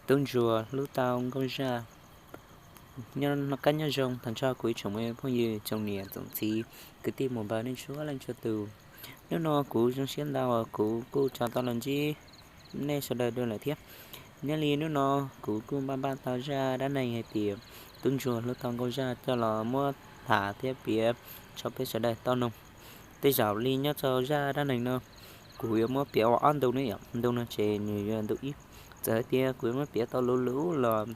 Tub ntsuag hlub tau nkauj zaj. Nyob, noj qab nyob zoo tag nrho kuv ib tsoom phooj ywg tsoom niam tsoom txiv, kwv tij muam npawg nej txhua leej txhua tus. Hnub no kuv zoo siab ntau uas kuv kuj tso tau los ntsib nej sawv daws dua lawm thiab. Nyob li hnub no kuv kuj npaj npaj tau zaj dab neeg hais tias tub ntsuag hlub tau nkauj zaj coj los muab tham thiab piav rau peb sawv daws tau noog. Tej zaum li nyob rau zaj dab neeg no, kuv yuav muab piav ua ob ntu ne yom, ntu no ces nws yuav ntu ib. Txawm hais tias kuv yuav muab piav tau luv luv los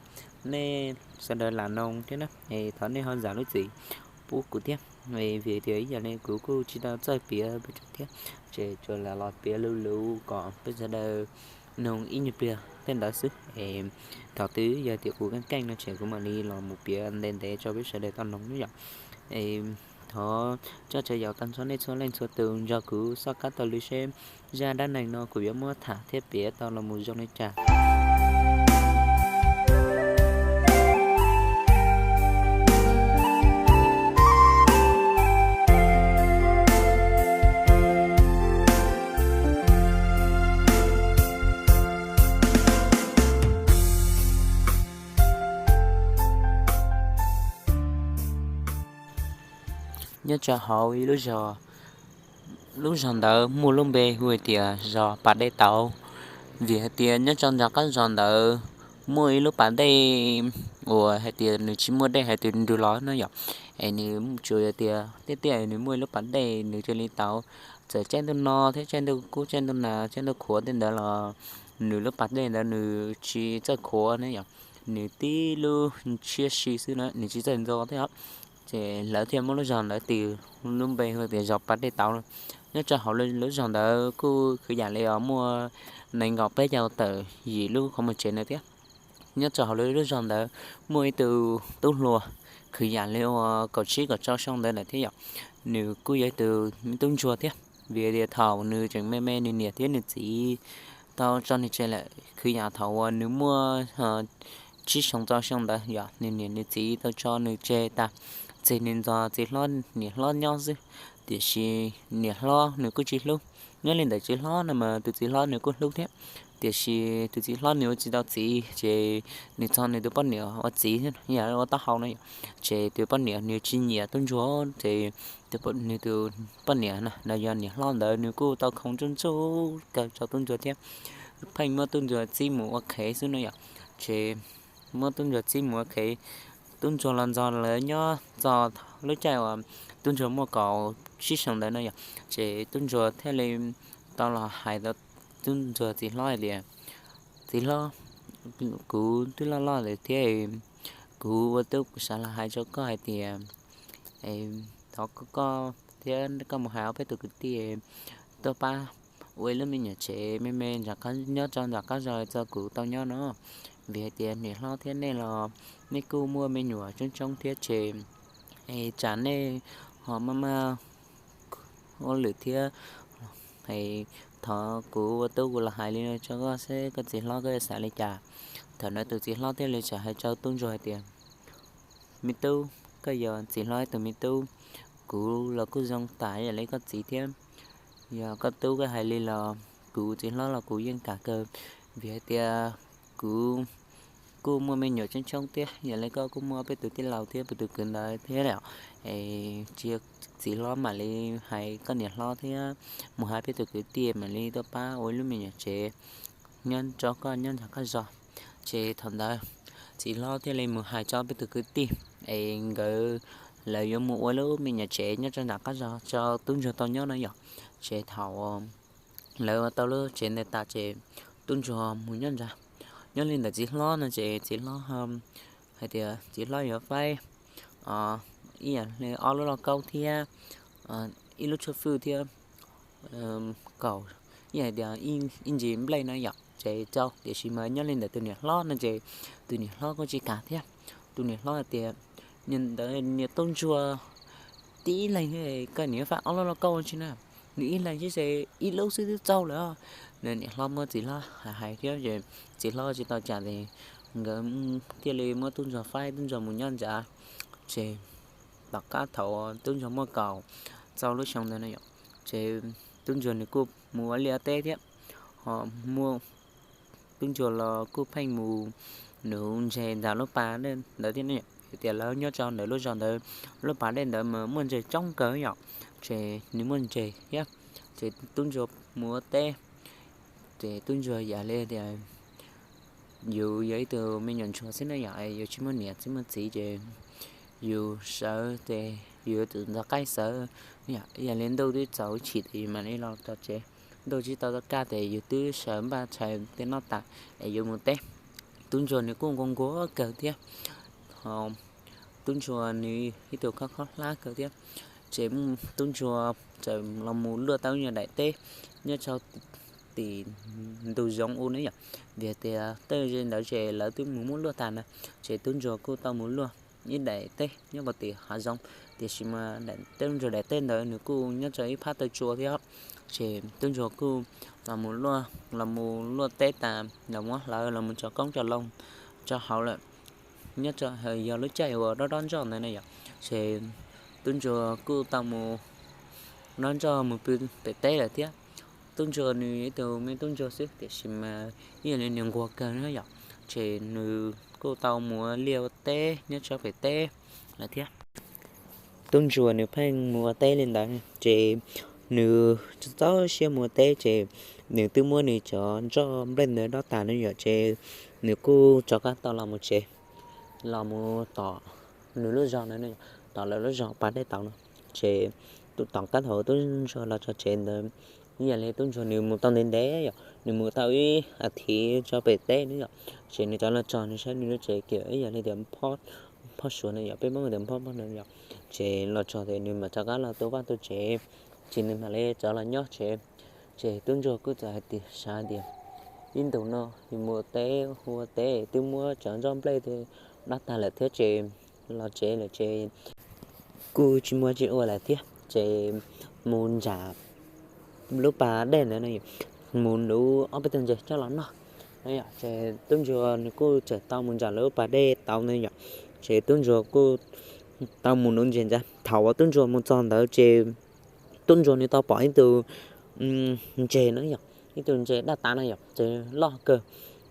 nej sawv daws lam noog thiab na, es thov nej ho zam lub txim pub kuv thiab. Vim tias ib yam li kuv kuj tsis tau txawj piav pes tsawg thiab, ces tsuas lam los piav luv luv kom peb sawv daws noog ib nyuag pliag tej ntawd xwb. Es thaum twg yog tias kuv keej keej no ces kuv mam li los mus piav ntev ntev rau peb sawv daws tau noog ne yom. Es thov tso tseg yaum tag nrho nej txhua leej txhua tus nrog kuv soj qab taug lw seb zaj dab neeg no kuv yuav muab tham thiab piav tau los mus zoo li cas. Nyob rau hauv ib lub zos, lub zos ntawd muaj lub npe hu hais tias zos Pas Dej Tauv. Vim hais tias nyob rau nram qab zos ntawd muaj ib lub pas dej uas hais tias nws tsis muaj dej hais tias nrug los no yom. Es nws tsuas yog tias tiaj tiaj nws muaj ib lub pas dej nws cia li tauv. Txawm caij ntuj no thiab caij ntuj kub caij ntuj nas caij ntuj qhuav tej ntawd los nws lub pas dej ntawd nws tsis txawj qhuav ne yom. Nws tib lub ntshiab si xwb na, nws tsis txawj ntxo thiab os. Ces lawv thiaj muab lub zos ntawd tis lub npe hu tias zos Pas Dej Tauv no. Nyob rau hauv lub zos ntawd kuj kwv yam li os muaj nees nkaum peb caug tawm yim lub qhov muag tsev ntawd thiab. Nyob rau hauv lub zos ntawd muaj ib tug tub hluas kwv yam li uas kaum tsib kaum rau xyoo ntawd lawm thiab yom. Nws kuj yog ib tug tub ntsuag thiab, vim tias thaum nws tseem me me nws niam thiab nws txiv tau tso nws tseg lawm. Kwv yam thaum uas nws muaj tsib xyoo rau xyoo ntawd yom, nws niam nws txiv tau tso nws tseg tas, txij nws ntxov txiv hlob niam hlob nyob xwb, tiam sis niam hlob nws kuj tsis hlub. Nyob li ntawd txiv hlob no mas tus txiv hlob nws kuj hlub thiab, tiam sis tus txiv hlob nws ua tsis tau txiv ces nws txog nws tus poj niam ua txiv, yam ua taub hau no yom. Ces tus poj niam nws tsis nyiam tub ntsuag, ces nws tus poj niam no yog niam hlob ntawd nws kuj tau khoom ntsuj ntsuj kawg rau tub ntsuag thiab, pheej muab tub ntsuag txib mus ua qhev xwb no yom. Ces muab tub ntsuag txib mus ua qhev, tub ntsuag los ntxog lawv nyob txog lub caij uas tub ntsuag muaj kaum tsib xyoo ntawd no yom. Ces tub ntsuag thiaj li tau los hais rau tub ntsuag txiv hlob hais tias, txiv hlob, kuv twb loj loj lawm thiab, kuv ua tub kuv xav los hais rau koj hais tias thov koj thiab koj mus hais ob peb tus kwv tij tuaj pab ua ib lub me nyuam tsev me me nyob rau nram qab zos txog kuv tau nyob no. Vim hais tias niam hlob thiab nej los nej kuj muaj me nyuam coob coob thiab ces es tsam nej ho maj maj ua lwm thiab. Thov kuv ua tub kuv los hais li no rau koj seb koj txiv hlob koj xav li cas. Thaum ntawd tus txiv hlob thiaj li txawm hais rau tub ntsuag hais tias, me tub, koj yog txiv hlob ib tug me tub, kuv los kuj zoo tam ib yam li koj txiv thiab. Yog koj tub koj hais li los kuv txiv hlob los kuv yeej kam kawg, vim hais tias kuv kuj muaj me nyuam coob coob thiab, yam li koj kuj muaj peb tus tij laug thiab peb tus kwv ntawd thiab. Es txiv hlob mam li hais koj niam hlob thiab mus hais peb tus kwv tij mam li tuaj pab ua ib lub me nyuam tsev nyob rau koj nyob nram qab zos. Ces thaum ntawd txiv hlob thiaj li mus hais rau peb tus kwv tij es nkawd, lawv yuav mus ua lub me nyuam tsev nyob rau nram qab zos rau tub ntsuag tau nyob no yom. Ces thaum lawv ua tau lub tsev ntawd tas ces tub ntsuag mus nyob nrad. Nyob li ntawd txiv hlob no ces txiv hlob hais tias txiv hlob yuav faib ib yam li ob lub lauj kaub thiab ib lub tshuaj fwj thiab kaum ib yam tias ib ntsis nplej no yom, ces rau. Tiam sis mas nyob li ntawd tus niam hlob no ces tus niam hlob kuj tsis kam thiab. Tus niam hlob hais tias, niag ntawd niag tub ntsuag tib leeg, koj niam yuav faib ob lub lauj kaub tsi na, nws ib leeg tib se ib lub xwb twb txaus lawm. Nws niam hlob muab txiv hlob hais hais thiab ces txiv hlob tsis tau cas ces nkawd thiaj li muab tub ntsuag faib tub ntsuag mus nyob nrad. Ces tom qab thaum tub ntsuag muaj kaum txaus lub xyoo ntawd no yom, ces tub ntsuag nws kuj mus ua liaj teb thiab ho muaj tub ntsuag los kuj pheej mus nuv ntses ntawm lub pas dej ntawd thiab ne yom. Tias lawv nyob rau ntawm lub zos ntawd, lub pas dej ntawd mas muaj ntses coob kawg yom, ces nws muaj ntses thiab. Ces tub ntsuag mus ua teb, ces tub ntsuag yam li tias yus yog ib tug me nyuam ntsuag xwb ne yom, yus tsis muaj niam tsis muaj txiv, ces yus sawv ces yus yuav tsum ntaus qaib sawv. Yam li ntuj twb tsaus chim ces yus mam li los tsev, ntuj tsis tau kaj ces yus twb sawv npaj tshais tej noj tas es yuav mus teb. Tub ntsuag nws kuj nquag nquag kawg thiab, tub ntsuag nws ib tug khob khob hlab kawg thiab, ces tub ntsuag txawm los mus luaj tau ib nyuag daim teb nyob rau tim ntug zoov u ne yom, vim tias tej ze ntawd ces lawv twb mus muab luaj tas na, ces tub ntsuag kuj tau mus luaj ib daim teb nyob puag tim hav zoov, tiam sis mas tub ntsuag daim teb ntawd nws kuj nyob rau ib phab taw tsua thiab, ces tub ntsuag kuj los mus luaj, los mus luaj teb tas los muab hlawv los mus tso koob tso loo rau hauv lawm, nyob rau yog lub caij uas dob dob nroj ntawd ne yom, ces tub ntsuag kuj tau mus dob nroj mus pw pem teb lawm thiab. Tub ntsuag nws ib tug me tub ntsuag xwb tiam sis mas ib yam li nws nquag kawg na yom, ces nws kuj tau mus ua liaj ua teb nyob rau pem teb lawm thiab. Tub ntsuag nws pheej mus ua teb li ntawd ces nws txaus siab mus ua teb ces nws twb muab nws cov nroj nplej ntawd dob tas ne yom, ces nws kuj rov qab tau los mus tsev, los mus tom nws lub zos na, tom lawv lub zos pas dej tau no. Ces tom qab thaum tub ntsuag los txog tsev ntawd, ib yam li tub ntsuag nws mus tau ntev ntev yom, nws mus tau ib as thiv rau pem teb ne yom, ces nws rov los txog nws saib nws lub tsev kiag ib yam li tias phoj suav ne yom, peb Hmoob tias phoj phoj no yom, ces los txog ces nws mam rov qab los tu vaj tu tsev, ces nws mam li rov los nyob tsev. Ces tub ntsuag kuj txawm hais tias, xav tias ib ntus no yus mus ua teb ua teb twb muab cov nroj nplej dob tas lawm thiab ces los tsev lawm ces kuj tsis muaj tsis ua lawm thiab ces mus ntsam lub pas dej ntawd no, mus nuv ob peb tug ntses coj los noj. Ces tub ntsuag nws kuj txawm tau mus ntsam lub pas dej tau ne yom, ces tub ntsuag kuj tau mus nuv ntses ntag. Thaum uas tub ntsuag mus txog ntawd ces tub ntsuag nws tau pom ib tug ntses na yom, ib tug ntses daj tav na yom, ces loj kawg,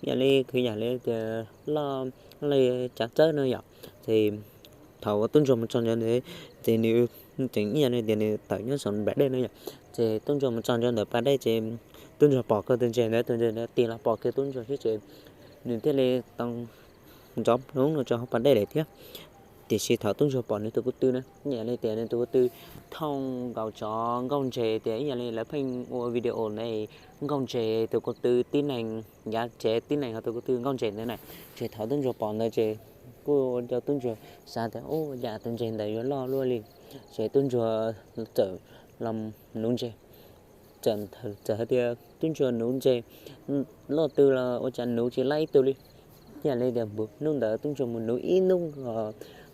ib yam li kwv yam li tias loj li cav txawb no yom. Ces thaum uas tub ntsuag mus txog ntawd ces nws tseem ib yam li tias nws tawm nyob saum pas dej no yom, ces tub ntsuag mus txog ntawd ntawm pas dej ces tub ntsuag pom kiag tus ntses ntawd, tus ntses ntawd tig los pom kiag tub ntsuag thiab ces nws thiaj li tau ntov plhuv los rau hauv pas dej lawm thiab. Tiam sis thaum tub ntsuag pom nws tus ko tw na, ib yam li tias nws tus ko tw thooj nkaus cov nkauj ntses tias ib yam li lawv pheej ua video ntawd, nkauj ntses tus ko tw tib neeg yav tsev tib neeg ho tus ko tw nkauj ntses ntawd na, ces thaum tub ntsuag pom ntawd ces kuj ua rau tub ntsuag xav tias ua cas tus ntses ntawd yuav loj luaj li. Ces tub ntsuag txawm los nuv ntses, txawm hais tias tub ntsuag nuv ntses loj twg los ua cas nuv tsis laib ib tug li. Ib yam li tias hnub ntawd tub ntsuag mus nuv ib hnub,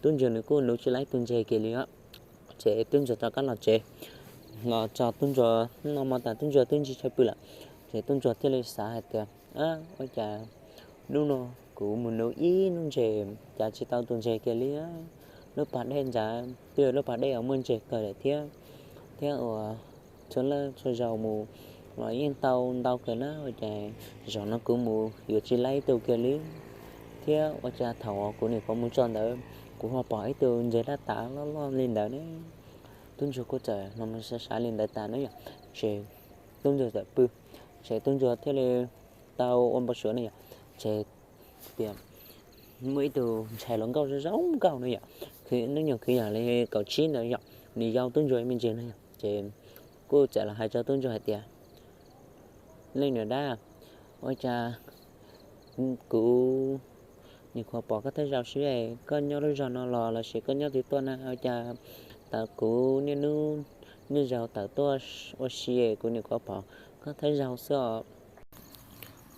tub ntsuag nws kuj nuv tsis laib ib tug ntses kiag li os. Ces tub ntsuag rov qab los tsev, los txog tub ntsuag noj mov tas tub ntsuag twb ntsib chaw pw lawm. Ces tub ntsuag thiaj li xav hais tias, ua cas hnub no kuv mus nuv ib hnub ntses cas tsis tau tus ntses kiag li. Lub pas dej ntawd twb yog lub pas dej uas muaj ntses kawg lawm thiab, thiab uas txhua leej txhua zaus mus los yeej tau ntau kawg na, ua cas zaum no kuv mus yuav tsis laib ib tug kiag li. Thiab ua cas thaum uas kuv nyuam qhuav mus txog ntawd kuv ho pom ib tug ntses daj tav loj loj li ntawd ne. Tub ntsuag kuj txawm los xav xav li ntawd tas na yom, ces tub ntsuag txawm pw, ces tub ntsuag thiaj li tau ua npau suav na yom, ces tias muaj ib tug ntxhais hluas nkauj zoo zoo nkauj na yom, hnub nyoog kwv yees li kaum tsib ntawd yom, nws yau tub ntsuag me ntsis na yom, ces kuj txawm los hais rau tub ntsuag hais tias, leej niam dab, ua cas kuv nyuam qhuav pom koj thawj zaug xwb, koj nyob lub zos no los los sis koj nyob twg tuaj na, ua cas thaum kuv niaj hnub niaj zaus tawm tuaj ua si kuv nyuam qhuav pom koj thawj zaug xwb os.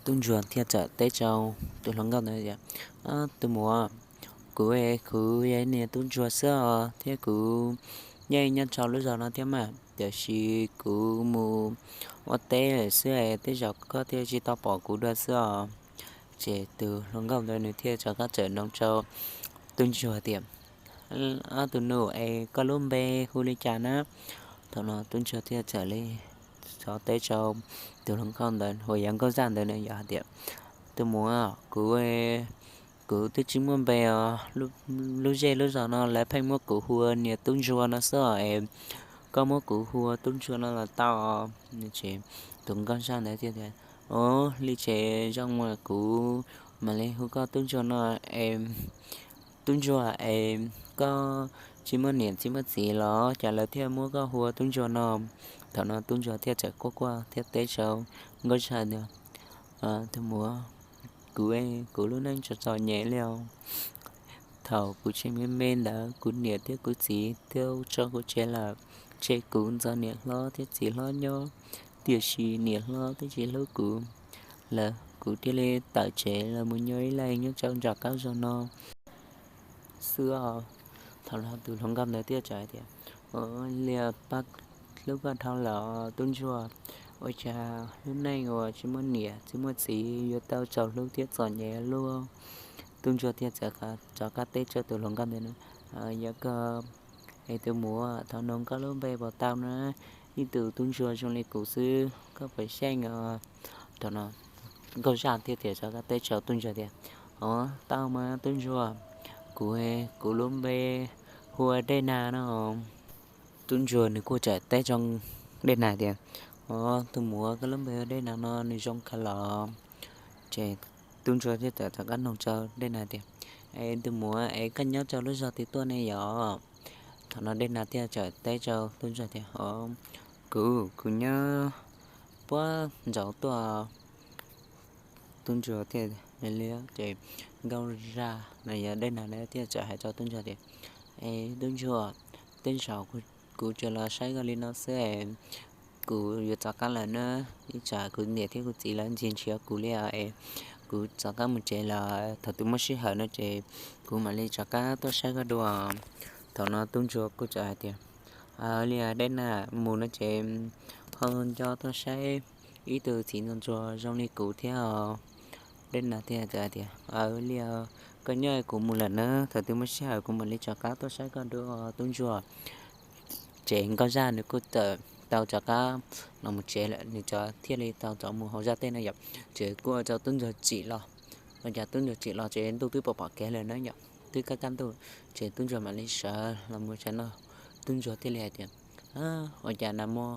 Tub ntsuag thiaj txawm teb rau tus hluas nkauj ntawd tias, tus muam, kuv, kuv yog niag tub ntsuag xwb os, thiab kuv yeej nyob rau lub zos no thiab mas, tiam sis kuv mus ua teb lawm xwb, tej zaum koj thiaj tsis tau pom kuv dua xwb os. Ces tus hluas nkauj ntawd nws thiaj rov qab txawm noog rau tub ntsuag tias, ob tug nus, es koj lub npe hu li cas na? Thaum no tub ntsuag thiaj txawm li teb rau tus hluas nkauj ntawd uas yog nkauj zaj ntawd na yom hais tias, Tus muam, kuv, kuv twb tsis muaj npe os, lub zej lub zos no lawv pheej muab kuv hu ua niam tub ntsuag no xwb es, koj muab kuv hu ua tub ntsuag no los tau. Tus nkauj zaj ntawd thiaj tias, Ov, li ces zoo mas kuv mam li hu koj tub ntsuag no es, tub ntsuag es, koj tsis muaj niam tsis muaj txiv los cas lawv thiaj muab koj hu ua tub ntsuag no? Thaum no tub ntsuag thiaj txawm quaj quaj thiab teb rau nkauj zaj tias, Tus muam, kuv, kuv lub neej txom txom nyem li os. Thaum kuv tseem me me ntawd kuv niam thiab kuv txiv twb tso kuv tseg lawm, tseg kuv ntxov niam hlob thiab txiv hlob nyob, tiam sis niam hlob twb tsis hlub kuv lawm, kuv thiaj li tawm tsev los mus nyob ib leeg nyob rau nram qab zos no xwb. Thaum no tus hluas nkauj ntawd thiaj txawm hais tias, Ov, li pab hlub koj dhau lawm tub ntsuag, ua cas lub neej uas tsis muaj niam tsis muaj txiv yuav tau txaus hlub thiab txom nyem luaj? Tub ntsuag thiaj txawm rov qab teb rau tus hluas nkauj ntawd, Yog koj, es tus muam, thaum no koj lub npe puas tau na? Ib tug tub ntsuag zoo li kuv xwb koj puas xyeej os? Thaum no nkauj zaj thiaj tias rov qab teb rau tub ntsuag tias, Ov, tau mas tub ntsuag, kuv, kuv lub npe hu ua Dej Nag no. Tub ntsuag nws kuj txawm teb rau Dej Nag tias, Ov, tus muam, koj lub npe hu ua Dej Nag no nws zoo kawg los? Ces tub ntsuag thiaj txawm rov qab noog rau Dej Nag tias, Es tus muam, es koj nyob rau lub zos twg tuaj ne yom? Thaum no Dej Nag thiaj txawm teb rau tub ntsuag tias, Ov, kuv, kuv nyob puag nraud tuaj. Tub ntsuag thiaj li, ces nkauj zaj no yog Dej Nag na thiaj txawm hais rau tub ntsuag tias, Es tub ntsuag, tej zaum kuv tsuas los saib koj li no xwb es, kuv yuav rov qab lawm na. Ib tsam kuv niam thiab kuv txiv lawv ntsia ntshiav kuv li es kuv rov qab mus tsev lawm. Thaum twg muaj sij hawm no ces kuv mam li rov qab tuaj saib koj dua. Thaum no tub ntsuag kuj txawm hais tias, Aws li, Dej Nag, mus no ces ho nco tuaj saib ib tug txiv ntxuag ntxuag zoo li kuv thiab os. Dej Nag thiaj txawm hais tias, Aws li, koj nyob, kuv mus lawm na, thaum twg muaj sij hawm kuv mam li rov qab tuaj saib koj dua tub ntsuag. Ces nkauj zaj nws kuj txawm tau rov qab los mus tsev lawm, nws thiaj li tau rov mus hauv zaj tej no yom. Ces kuj ua rau tub ntsuag tsim los, ua cas tub ntsuag tsim los ces ntuj twb pom pom kev lawm na yom, twb kaj kaj ntuj. Ces tub ntsuag mam li sawv los mus tsev no, tub ntsuag thiaj li hais tias, Ua cas nag hmo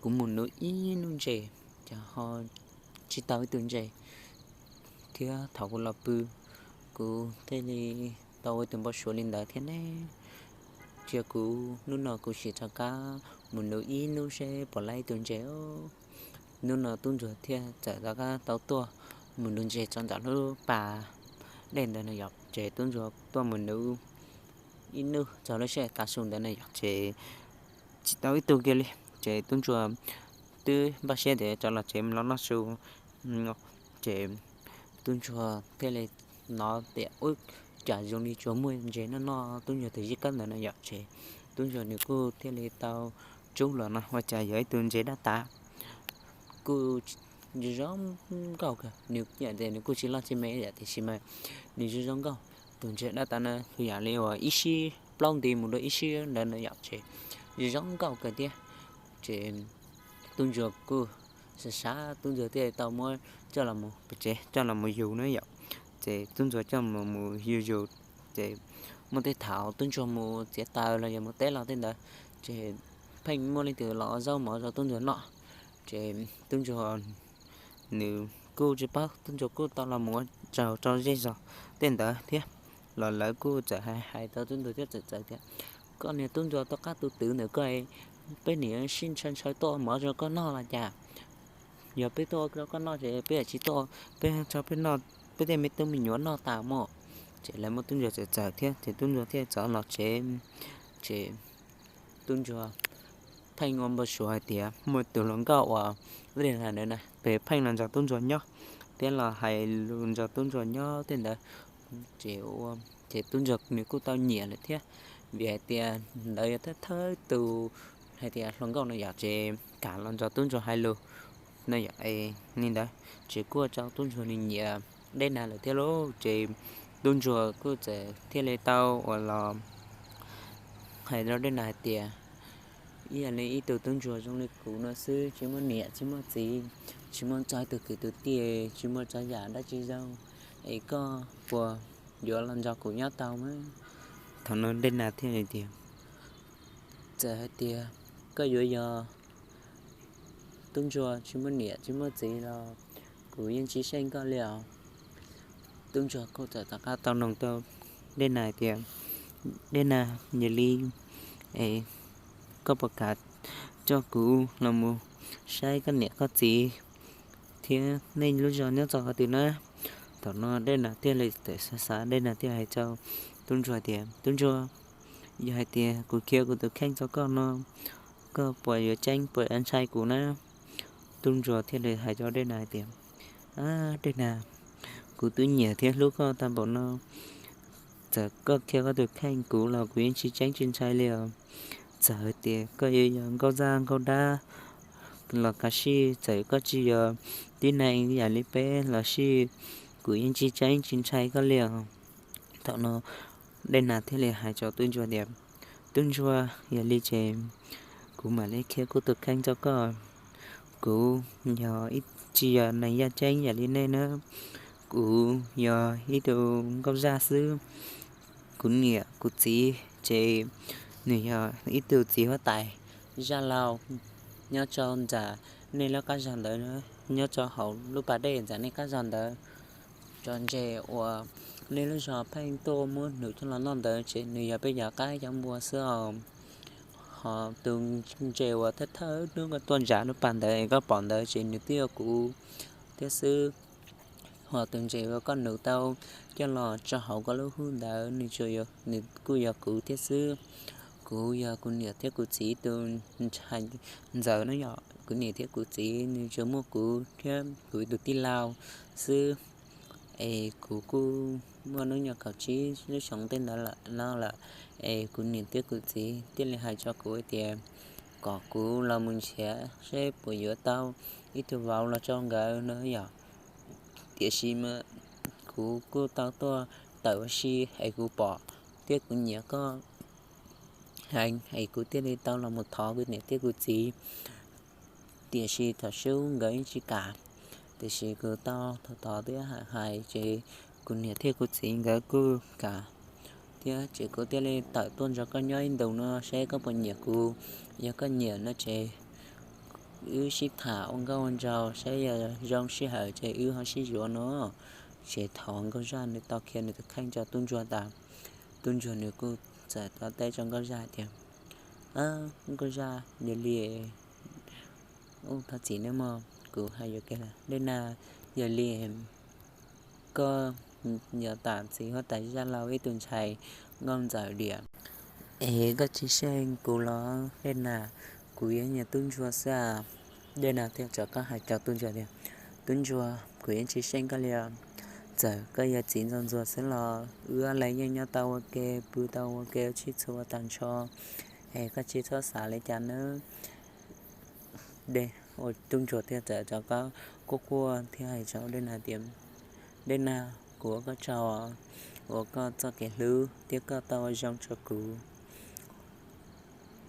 kuv mus nuv ib hnub ntses, cas ho tsis tau ib tug ntses, thiab thaum kuv los pw kuv thiaj li tau ua ib tug npau suav li ntawd thiab ne. Cia kuv hnub no kuv sim rov qab mus nuv ib hnub seb puas laib ib tug ntses. Hnub no tub ntsuag thiaj txawm rov qab tau tuaj mus nuv ntses rau ntawm lub pas dej ntawd no yom. Ces tub ntsuag tuaj mus nuv ib hnub txog lub sij hawm tav su ntawd no yom, ces tsis tau ib tug kiag li. Ces tub ntsuag twb npaj siab tias rov los tsev mus los noj su. Ces tub ntsuag thiaj li hnov tias, Ub, cas zoo li tsuas muaj ntses noj noj tub ntsuag tus zib kab ntawd no yom. Ces tub ntsuag nws kuj thiaj li tau tsub los no, ua cas yog ib tug ntses dab tav, kuj zoo nkauj kawg. Nws yam ntawd nws kuj tsis loj tsis me yom, tiam sis mas nws zoo zoo nkauj. Tus ntses dab tav na yam li uas ib sib plaub nti mus dua ib sib ntawd no yom, ces zoo zoo nkauj kawg thiab. Ces tub ntsuag kuj xav xav, tub ntsuag thiaj tau muab coj los mus pem tsev, coj los mus yug na yom. Ces tub ntsuag coj los mus yug yug, ces muaj tej thaum tub ntsuag mus txiav taws los yog mus teb los tej ntawd, ces pheej muaj leej twg los ua zaub mov rau tub ntsuag noj. Ces tub ntsuag nws kuj tsis paub, tub ntsuag kuj tau los mus ua tsaug rau zej zog tej ntawd thiab. Los lawv kuj txawm hais hais rau tub ntsuag thiab txawm txawv tias, Koj niag tub ntsuag tau qab tus twv ntawm koj, peb niam sib ntshaw ntshaw tuaj ua mov rau koj noj los cas? Yog peb tuaj ua rau koj noj ces peb tsis tuaj, peb tso peb noj, peb tej me tub me nyuam noj tas mog. Ces lawv muab tub ntsuag txawm txawm thiab, ces tub ntsuag thiaj txawm los tsev. Ces tub ntsuag pheej ua npau suav hais tias muaj tus hluas nkauj uas Dej Nag ntawd na pheej los nrog tub ntsuag nyob, thiab los hais lus nrog tub ntsuag nyob tej ntawd. Ces ua, ces tub ntsuag nws kuj tau nyiam lawm thiab, vim hais tias ntawd yog thawj thawj tus hais tias hluas nkauj no yom, ces kam los nrog tub ntsuag hais lus no yom. Li ntawd ces kuj ua rau tub ntsuag nws nyiam Dej Nag lawm thiab lauj. Ces tub ntsuag kuj txawm thiaj li tau uas los hais rau Dej Nag hais tias, Ib yam li ib tug tub ntsuag zoo li kuv no xwb, tsis muaj niam tsis muaj txiv, tsis muaj txog ib tug kwv tus tij, tsis muaj txog yam dab tsi zoo, es koj puas yuav los nrog kuv nyob tau mas? Thaum no Dej Nag thiaj li tias, txawm hais tias koj yuav yog tub ntsuag tsis muaj niam tsis muaj txiv los kuv yeej tsis seej koj li os. Tub ntsuag kuj txawm rov qab tau noog rau Dej Nag tias, Dej Nag, yog li es koj puas kam coj kuv los mus saib koj niam koj txiv thiab nej lub zos nyob txog qhov twg na? Thaum no Dej Nag thiaj li txawm xav xav, Dej Nag thiaj hais rau tub ntsuag tias, tub ntsuag, yog hais tias kuv khiav kuv tus kheej rau koj no, koj puas yuav tseeb puas yuav ntshai kuv na? Tub ntsuag thiaj li hais rau Dej Nag hais tias, Dej Nag, kuv twb nyiam thiab hlub koj tag npaum no, txawm koj khiav koj tus kheej kuv los kuv yeej tsis tseeb tsis ntshai li os. Txawm hais tias koj yuav yog nkauj zaj nkauj dab los kav sij, txawm koj tsis yog tib neeg yam li peb los sij, kuv yeej tsis tseeb tsis ntshai koj li os. Thaum no Dej Nag thiaj li hais rau tub ntsuag tias, tub ntsuag, yog li ces kuv mam li khiav kuv tus kheej rau koj. Kuv yog ib, tsis yog neeg yaj ceeb yam li nej na, kuv yog ib tug nkauj zaj xwb. Kuv niam kuv txiv ces nws yog ib tug txiv huab tais zaj laug nyob rau ntawm nej lub qab zog ntawd, nyob rau hauv lub pas dej ntawm nej qab zog ntawd. Cov ntses uas nej lub zog pheej tuaj muab nws coj los noj ntawd ces nws yog peb cov qaib cov npua xwb os. Ho tus ntses uas thawj thawj hnub koj tuaj ntsav lub pas ntawd koj pom ntawd ces nws twb yog kuv thiab xwb. Ho tus ntses uas koj nws tau coj los tso hauv koj lub hub ntawd nws kuj yog kuv thiab xwb. Kuv yog kuv niam thiab kuv txiv tus ntxhais ntxawm no yom, kuv niam thiab kuv txiv nws tsuas muaj kuv thiab kuv tus tij laug xwb. Es kuv kuj muaj hnub nyoog kaum tsib lub xyoo tej ntawd lawm no lawm, es kuv niam thiab kuv txiv thiaj li hais rau kuv tias kom kuv los mus nrhiav seb puas yuav tau ib tug vauv los rau nkawd no yom. Tiam sis mas kuv kuj tau tuaj tawm ua si es kuv pom thiab kuv nyiam koj heev es kuv thiaj li tau los mus thov kuv niam thiab kuv txiv. Tiam sis thaum xub nkawd yeej tsis kam, tiam sis kuv tau thov thov thiab hais hais ces kuv niam thiab kuv txiv nkawd kuj kam thiab ces kuv thiaj li tawm tuaj nrog koj nyob ib ntus no seb koj puas nyiam kuv. Yog koj nyiam no ces wb sib tham ua nkauj ua nraug seb yog zoo sij hawm ces wb ho sib yuav no. Ces thaum nkauj zaj nws tau khiav nws tus kheej rau tub ntsuag tas, tub ntsuag nws kuj txawm tau teb rau nkauj zaj tias, nkauj zaj, yog li, thov txim nawb mog, kuv hais yuam kev lawm. Dej Nag, yog li koj yog tam txiv huab tais zaj laug ib tug ntxhais nkauj ntxawm diam es koj tsis seej kuv los? Dej Nag, kuv yeej yog tub ntsuag xwb as. Dej Nag thiaj rov qab hais rau tub ntsuag tias, tub ntsuag, kuv yeej tsis seej koj li os. Txawm koj yog txiv ntxoov ntxuag xwb los wb ob leeg yeej nyob tau ua ke, pw tau ua ke, sib txhua tag nrho, es koj tsis txhob xav li cas nawb. Dej, tub ntsuag thiaj txawm rov qab quaj quaj thiab hais rau Dej Nag tias, Dej Nag, kuv ua koj tsaug uas koj txoj kev hlub thiab koj tau ua zoo rau kuv.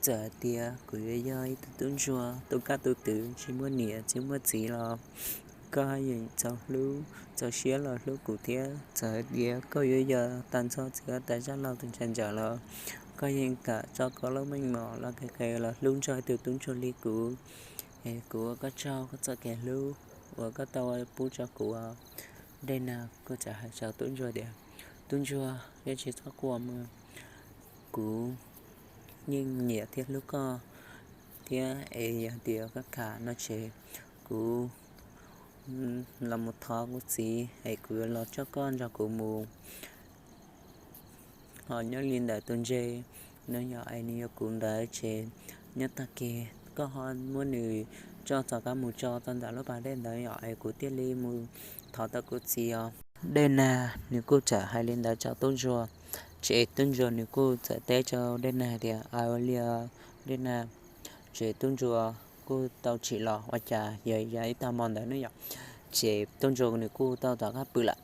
Txawm hais tias kuv yuav yog ib tug tub ntsuag tu kab tu twm tsis muaj niam tsis muaj txiv los koj yeej txaus hlub txaus siab los hlub kuv thiab. Txawm hais tias koj yuav yog tag nrho txiv huab tais zaj laug tus ntxhais ntxawm los koj yeej kam tso koj lub meej mom los qe qe los hlub nrog ib tug tub ntsuag li kuv. Es kuv ua koj tsaug koj txoj kev hlub uas koj tau pub rau kuv. Dej Nag kuj txawm hais rau tub ntsuag tias, tub ntsuag, koj tsis txhob quaj mas, kuv yeej nyiam thiab hlub koj thiab es yog tias koj kam no ces kuv los mus thov kuv txiv es kuv yuav los coj koj nrog kuv mus. Ho nyob li ntawm tus ntses no yog es nws yog kuv ntawd ces nyob tag kis koj ho muab nws coj txog kab mus tso tau ntawm lub pas dej ntawd yom, es kuv thiaj li mus thov tau kuv txiv os. Dej Nag nws kuj txawm hais li ntawd rau tub ntsuag, ces tub ntsuag nws kuj txawm teb rau Dej Nag tias, aws li os Dej Nag. Ces tub ntsuag kuj tau tsim los ua cas yog ib tag hmo ntawd ne yom, ces tub ntsuag nws kuj tau tom qab pw lawm.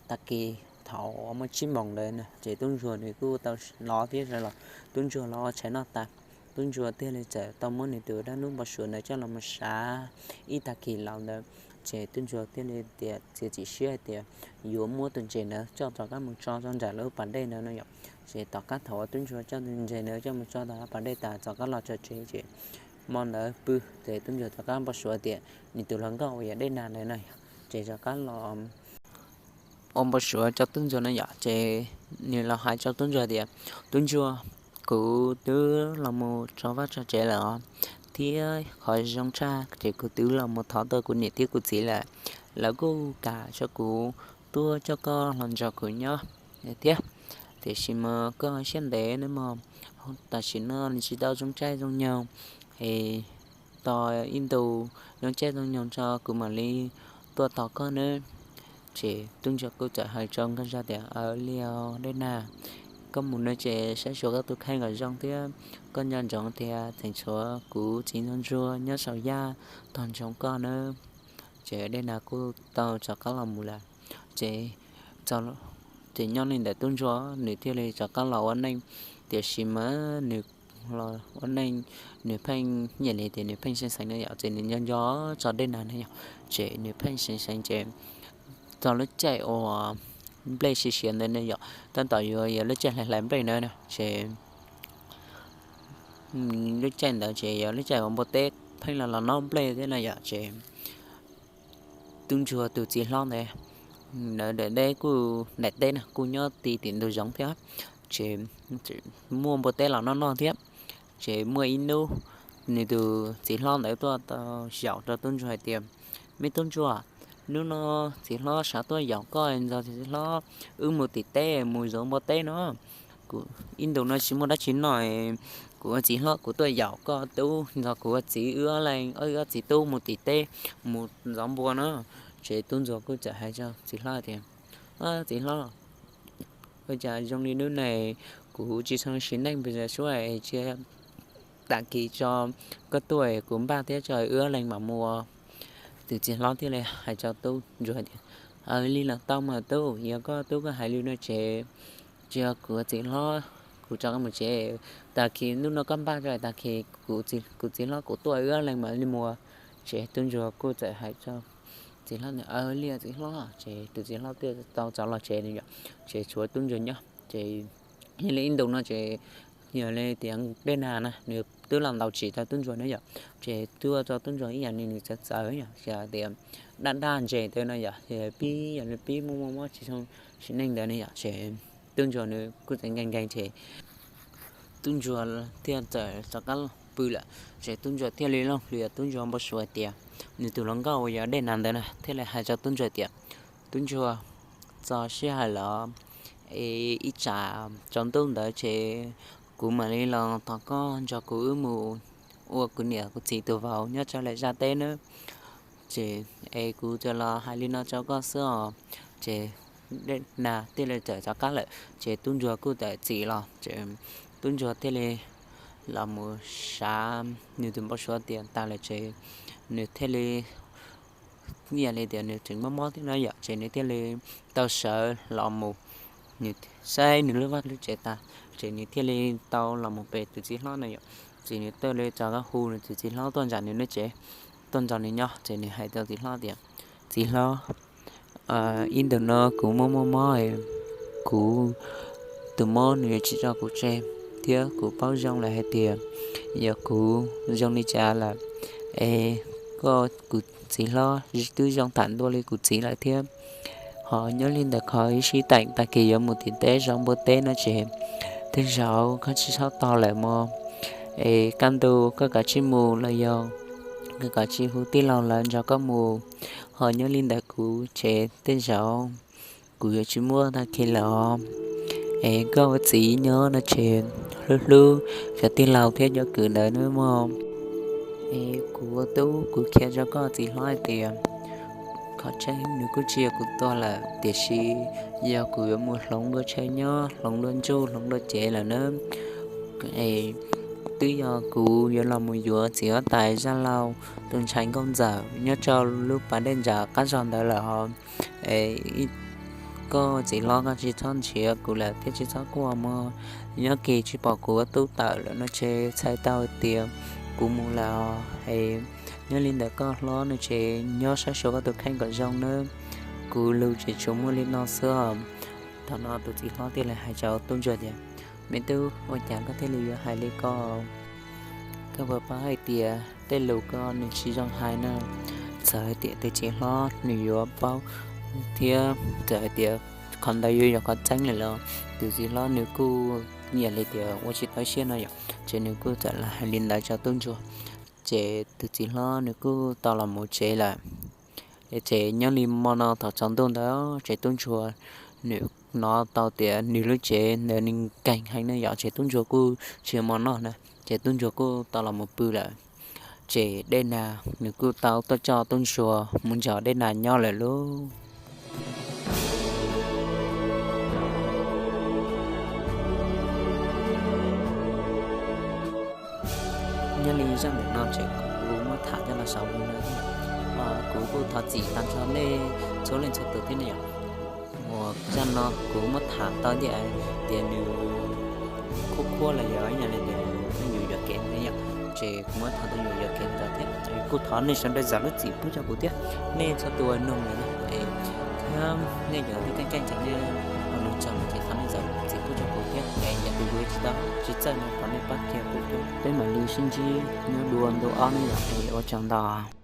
Tag kis thaum muaj tsib moos ntawd ces tub ntsuag nws kuj tau los thiab sawv los, tub ntsuag los ua tshais noj tas. Tub ntsuag thiaj li txawm tau muab nws tus dab ntub npau suav ntawd coj los mus sav ib tag kis los ntawd, ces tub ntsuag thiaj li tias txiav txim siab hais tias yuav muab tus ntses ntawd coj rov qab mus tso rau nram lub pas dej ntawd no yom. Ces tom qab thaum uas tub ntsuag coj tus ntses ntawd coj mus tso tom pas dej tas rov qab los txog tsev ces hmo ntawd pw ces tub ntsuag rov qab npau suav tias nws tus hluas nkauj uas yog Dej Nas ntawd no yom, ces rov qab los ua npau suav rau tub ntsuag no yom, ces nws los hais rau tub ntsuag tias, Tub ntsuag, kuv twb los mus tso vaj tso tsev lawm os, thiab qhov zoo tshaj ces kuv twb los mus thov tau kuv niam thiab kuv txiv lawm, lawv kuj kam rau kuv tuaj coj koj los nrog kuv nyob thiab. Tiam sis mas koj siab ntev nawb mog, tam sim no nws tsis tau zoo caij zoo nyoog es tos ib ntus zoo caij zoo nyoog tso kuv mam li tuaj tos koj nawb. Ces tub ntsuag kuj txawm hais rau nkauj zaj tias, Aws li os Dej Nas, koj mus no ces saib xyuas koj tus kheej kom zoo thiab, koj nco ntsoov tias tseem tshuav kuv txiv ntsuag ntsuag nyob saum yaj tos ntsoov koj nawb. Ces Dej Nas kuj tau rov qab los mus lawm. Ces, ces nyob li ntawm tub ntsuag nws thiaj li rov qab los ua neej, tiam sis mas nws los ua neej nws pheej nyiam li tias nws pheej seev seev no yom, ces nws nco nco tso Dej Nas no yom, ces nws pheej seev seev ces txog lub caij uas nplej siav siav ntawd ne yom, tab tom yuav yog lub caij hlais hlais nplej ntawd ces lub caij ntawd ces yog lub caij uas npua teb pheej los los noj nplej thiab no yom, ces tub ntsuag tus txiv hlob ntawd, ntawd daim teb kuj daim teb no kuj nyob ti tim ntug zoov thiab, ces muaj npua teb los noj noj thiab. Ces muaj ib hnub nws tus txiv hlob ntawd tuaj tau yaum rau tub ntsuag hais tias, Me tub ntsuag, hnub no txiv hlob xav tuaj yaum koj nrog txiv hlob wb mus tim teb mus zov npua teb no. Kuv ib ntus no tsis muaj dab tsi noj, kuv ua txiv hlob kuv tuaj yaum koj tub nrog kuv ua txiv wb ob leeg, wb ob txiv tub mus tim teb mus zov npua no. Ces tub ntsuag kuj txawm hais rau txiv hlob tias, Txiv hlob, ua cas zoo li hnub no kuv tsis tshua sim neej pes tsawg suab, cia tag kis tso koj tuaj kuv npaj thiab tso wb ob leeg mam mus. Tus txiv hlob thiaj li hais rau tub ntsuag tias, Aws li los tau mas tub, yog koj tub koj hais li no ces cia kuv ua txiv hlob kuv rov qab mus tsev, tag kis hnub no koj npaj tso tag kis kuv txiv hlob kuv tuaj wb ob leeg mam li mus. Ces tub ntsuag kuj txawm hais rau txiv hlob tias, Aws li txiv hlob. Ces tus txiv hlob thiaj tau rov los tsev yom, ces tshuav tub ntsuag nyob. Ces yog li ib ntus no ces yog li tias Dej Nas na nws twb los ntaus tsim rau tub ntsuag na yom, ces twb ua rau tub ntsuag ib yam li nws txawv txawv yom, tias daj daj ntses ntawd no yom, pib yog li pib muaj muaj mob tsis zoo sim neej ntawd ne yom, ces tub ntsuag nws kuj txawm nkees nkees ces tub ntsuag thiaj txawm rov qab pw lawm. Ces tub ntsuag thiaj li looj hlias tub ntsuag npau suav tias nws tus hluas nkauj uas yog Dej Nas ntawd na thiaj li hais rau tub ntsuag tias, Tub ntsuag, txog sij hawm lawm, es ib tsam tsaus ntuj ntawd ces kuv mam li los thov koj nrog kuv wb mus ua kuv niam kuv txiv tus vauv nyob rau lawm zaj teb nawb. Ces es kuv tsuas los hais li no rau koj xwb os. Ces Dej Nas thiaj li txawm rov qab lawm ces tub ntsuag kuj txawm txim los ces tub ntsuag thiaj li los mus sav nws tus npau suav tias tas lawm ces nws thiaj li ib yam li tias nws tseem mob mob thiab no yom, ces nws thiaj li tau sawv los mus, nws saib nws lub vaj lub tsev tas, ces nws thiaj li tau los mus pem tus txiv hlob na yom, ces nws thiaj li rov qab hu nws tus txiv hlob tuaj nram nws lub tsev, tuaj nrog nws nyob, ces nws hais rau txiv hlob tias, Txiv hlob, ib ntus no kuv muaj muaj mob, kuv tus mob nws yuav tsis tso kuv tseg, thiab kuv paub zoo lawm hais tias yog kuv zoo li cas lawm, es koj kuv txiv hlob twb zoo tham ntua li kuv txiv lawm thiab. Ho nyob li ntawm qhov ib sij teem tag kis yuav mus tim teb zov npua teb no ces tej zaum koj tsis txhob tos lawm mog, es kaj ntug koj kav tsij mus los yog koj kav tsij hu tij laug lawv nrog koj mus. Ho nyob li ntawm kuv ces tej zaum kuv yuav tsis muaj tag kis lawm os. Es koj ua txiv nyob no ces hlub hlub cov tij laug thiab cov kwv ntawd nawb mog. Es kuv ua tub kuv qhia rau koj txiv hlob hais tias qhov tseeb nws kuj tsis yog kuv tua lawm, tiam sis yog kuv yuav mus hloov dua chaw nyob, hloov dua ntsuj, hloov dua cev lawm na. Es twb yog kuv yuav los mus yuav txiv huab tais Zaj Lauj tus ntxhais nkauj ntxawm nyob rau lub pas dej nram qab zog ntawd lawm os. Koj txiv hlob, koj tsis txhob nrhiav kuv lawm thiab tsis txhob quaj mog. Nyob kis tsis pom kuv ua tub tawm lawm no ces txhais tau hais tias kuv mus lawm os. Es nyob li ntawd koj hlob no ces nyob saib xyuas koj tus kheej kom zoo nawb. Kuv lus tseem tsuas muaj li no xwb os. Thaum no tus txiv hlob thiaj li hais rau tub ntsuag tias, Me tub, ua cas koj thiaj li yuav hais li ko? Koj puas paub hais tias tej lus ko nws tsis zoo hais na. Txawm hais tias tus txiv hlob nws yuav paub thiab txawm hais tias qhov ntawd yuav yog qhov tseeb lawm los tus txiv hlob nws kuj yam li tias ua tsis tau siab no yom, ces nws kuj txawm los hais li ntawd rau tub ntsuag. Ces tus txiv hlob nws kuj tau los mus tsev lawm. Ces nyob li hmo no thaum tsaus ntuj ntawd ces tub ntsuag nws hnov tau tias nws lub tsev ntawd nws nkeeg heev ne yom, ces tub ntsuag kuj tsis muaj mov noj na, ces tub ntsuag kuj tau los mus pw lawm. Ces Dej Nag nws kuj tau tuaj coj tub ntsuag mus nrog Dej Nag nyob lawm lauj. Nyob li zaj ntawm no ces kuv muab tham coj los xaus li no thiab. Kuv kuj thov txim tag nrho nej txhua leej txhua tus thiab ne yom. Uas zaj no kuv muab tham tau tias, tias nws khuab khuab los yog ib yam li tias nws yuam yuam kev ne yom, ces kuv muab tham tau yuam yuam kev ntawd thiab. Kuj thov nej sawv daws zam lub txim pub rau kuv thiab. Nej txhua tus uas nug lawm no es thiab nej cov tib keej keej ces nej ua nug tsaug no ces thov nej zam txim pub rau kuv thiab es yog tias kuv tsis tau tsis txawj no thov nej pab qhia kuv thiab. Peb mam li sib ntsib nyob dua ntu ob ne yom, es ua tsaug ntau.